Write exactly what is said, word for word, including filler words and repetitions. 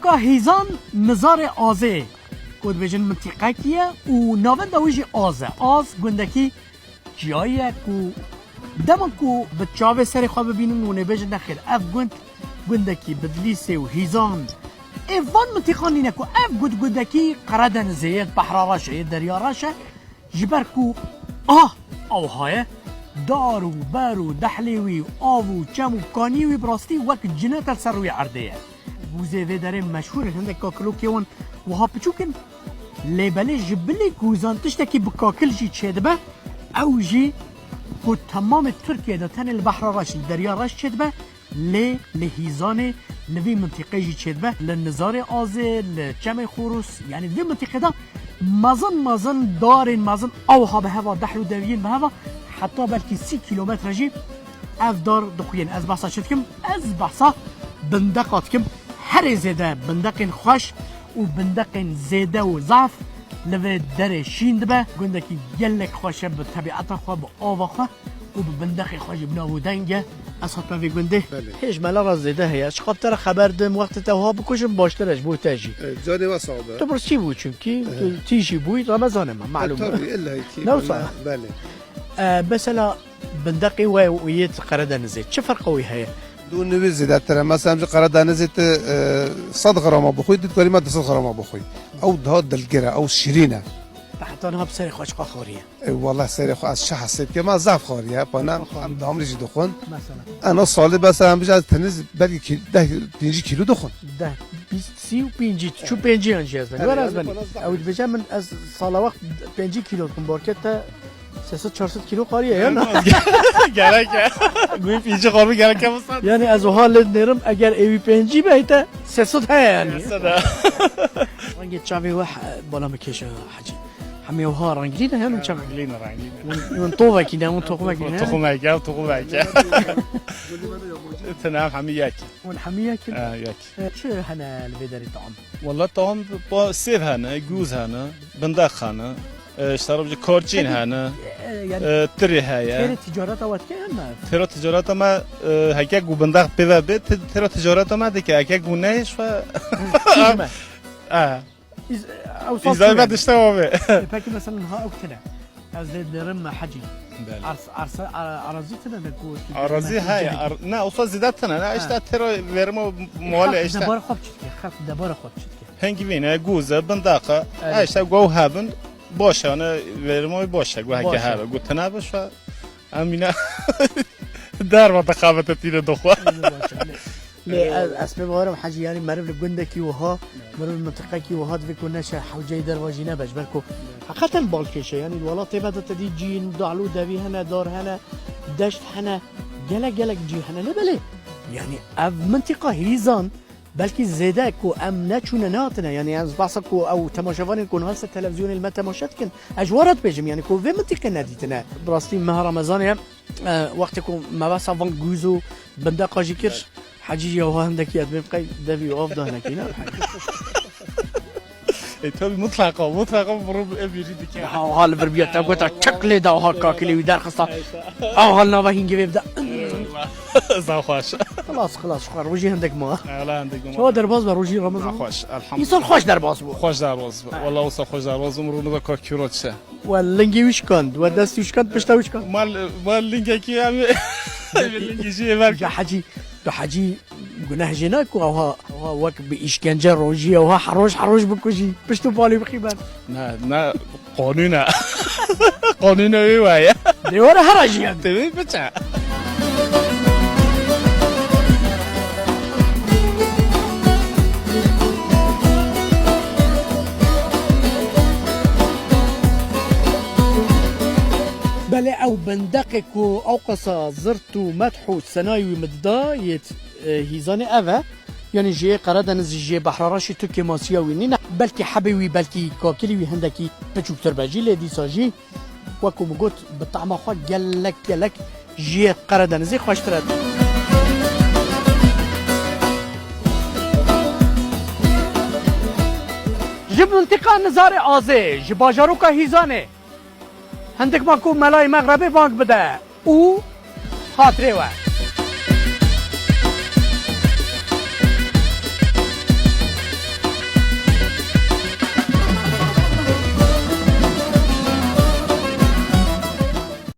Ka Hîzan nizarê Azê, ku dibêjin mintiqekî ye û navenda wî jî Az e. Az gundekî çiyayî ye ku dema ku bi çavê serê xwe bibînin, hûn ê bêjin, nexêr, ev gund gundekî Bidlîsê û Hîzan ê van mintiqan nîne ku ev gund gundekî Qeredenizê ye, Behra Reş e, Derya Reş e. Ji ber ku ah ewha ye, dar û ber û dehlê wî û av û çem û kanî wî bi rastî wek cineta li ser rûyê erdê ye. Gûzê vê derê meşhûr in, hindek kakilokê wan wiha piçûk in. Lê belê ji bilî gûzan tiştekî bi kakil jî çêdibe, ew jî ku temamê Tirkiyê de tenê li Behra Reş, li Derya Reş çêdibe, lê li Hîzanê, li vî mintîqê jî çêdibe, li nizarê Azê, li Çemê Xorûs, yanî vê mintîqê de mezin mezin darên mezin ewha bi heva dehl û deviyên bi heva, heta belkî sî kîlometre jî ev dar dixuyên. Ez behsa çi dikim? Ez behsa bindeqa dikim. Herê zêde bindeqên xweş û bindeqên zêde û zaf li vê derê şîn dibe. Gundekî gelek xweş e bi tebiata xwe, bi ava xwe û bi bindexê xwe jî bi nav û deng e. Ez hatime vê gundê. Belê. Hêj mela re zêde heye. Ji qab te re xeber dim, wextê te wiha bikujim baştir e ji bo te jî. E, canê we sax be. Tu birsî bû çimkî, tu tîjî bûyî, Remezan e me, malûm e. E, tabii, illa ki. Ne wisa? Belê. E, mesela, bindeqê we û yê Qeredenizê çi ferqa wî heye? Dû nivî zêdetir e. Mesela, em ji Qeredenizê ti, e, sed grama bixwî, tu dikarî me du sed grama bixwî. Ew daha dilgir e, ew şirîn e. Te heta niha bi serê xwe çiqa xwariye? E, wela serê xwe ez çi hesê dikim, ez zaf xwariye. Pana em damrî jî dixwin. Mesela? Ena salê mesela em bijî ez tenê belkî kî-, deh, pêncî kîlo dixwin. Deh, bîst, sî û pêncî, çû pêncî yan jî ez ben. Were ez ben. Ew dibêje min ez sala wext pêncî kîlo dikim, barkê te sê sed çar sed kîlo xwariye ya na? Gerek e. Min pêncî xwaribû gerek e bu saet. Yani ez oha lê dinêrim, eger êwî pêncî be, te sê sed heye yani. Sê sed e. Rengê çavê we he-, bala min kêşe hecî. Hemî oha rengîn e, yani çav. Rengîn e, rengîn e. Hûn, hûn tovekî ne, hûn toxumekî ne? Toxumeke, toxumeke. Tine hemî yek. Hûn hemî yek in? E, yek. E, çi hene li vê derê tam? Wela tam pa-, sêv hene, gûz hene, bindeq hene, e, işte, karçîn hene, e, yani, e, tirî heye. Têrê ticareta we dike yan na? Têra ticareta me, e, heke ku bindeq pê ve bê, ti-, têra ticareta me dike, heke ku neyê, şwe. Tîj me. E. Îz-, ew sal Îzay me tune. Dişte wa bê. E, peki mesela ha ew tine. Ez lê derim me hecî. Belê. Ars-, arsa, a-, arazi tine de ku tu Arazi heye. Ar-, ne, usa zêde tine, ne, işte têra verimo mole işte. Xelk debara xwe biçitke, xelk debara xwe biçitke. Hengî vîne, gûze, bindeqa, evet, işte, go hebin, baş e, yani, verimo baş e, go heke hebe, go tine be, şwe, em yine derva dixabete tîne doxwe. Eyvallah. Lê ez, ez pê bawerim hecî, yanî meriv li gundekî wiha, meriv li mintiqekî wiha divê ku neşe hewceyî derva jî nebe, ji ber ku heqeten balkêş e, yanî li welatê me de te dî cîn, dahl û devî hene, dar hene, deşt hene, gelek gelek cî hene. Lê belê, yanî ev mintiqa Hîzan belkî zêde ku em neçûne nehatine, yanî ez behsa ku ew temaşevanên ku niha ser televîzyonê li me temaşe dikin, ez ji we re dibêjim, yanî ku vê mintiqê nedîtine. Bi rastî meha Remezanê ye. E, wextê ku me behsa van gûz û bindeqa jî kir, hecî jî ew hindekî ez bêm qey devî û av danekî, ne? E, tabii, mutlaqa, mutlaqa bi ro-, ev bêjî dike. Ha, ha, li vir biya te gota çek lê da, ha, kakilê wî derxista. Ew hal nava hîngivê bide. Za xweş. Xilas, xilas, xwe rojî hindek ma. Ela hindek ma. Çawa derbas be rojî Ramazan? Xweş, elhamdülillah. Însan xweş derbas bû. Xweş derbas bû. Wala wisa xweş derbas bû, rûnda ka kîro çe. We lingê wî şikand, we destê wî şikand, pişta wî şikand. Ma, ma lingekî em, em lingê jî êver. Ya hecî, tu hecî guneh jê nake ku ewha, ewha wek bi îşkence rojî, ewha heroj heroj bikujî, pişt û palî bixî ber. Ne, ne, qanûn e. Qanûn e wê weye. Dê were here jiyan. Dê wê biçe. Belê ew bindeqê ku ewqasa zirt û medh û senayê wî min dida yê, e, Hîzanê ev e. Yanî ji yê Qeredenizî, ji yê Behra Reşî tu kêmasiya wî nîne. Belkî hebê wî, belkî kakilî wî hindekî piçûktir be jî, lê dîsa jî wekî min got, bi tehma xwe gelek gelek ji yê Qeredenizê xweştir e. Ji mintiqa Nizarê Azê, ji bajaroka Hîzanê, hindik ma ku melayê mexrebê bang bide û xatirê we.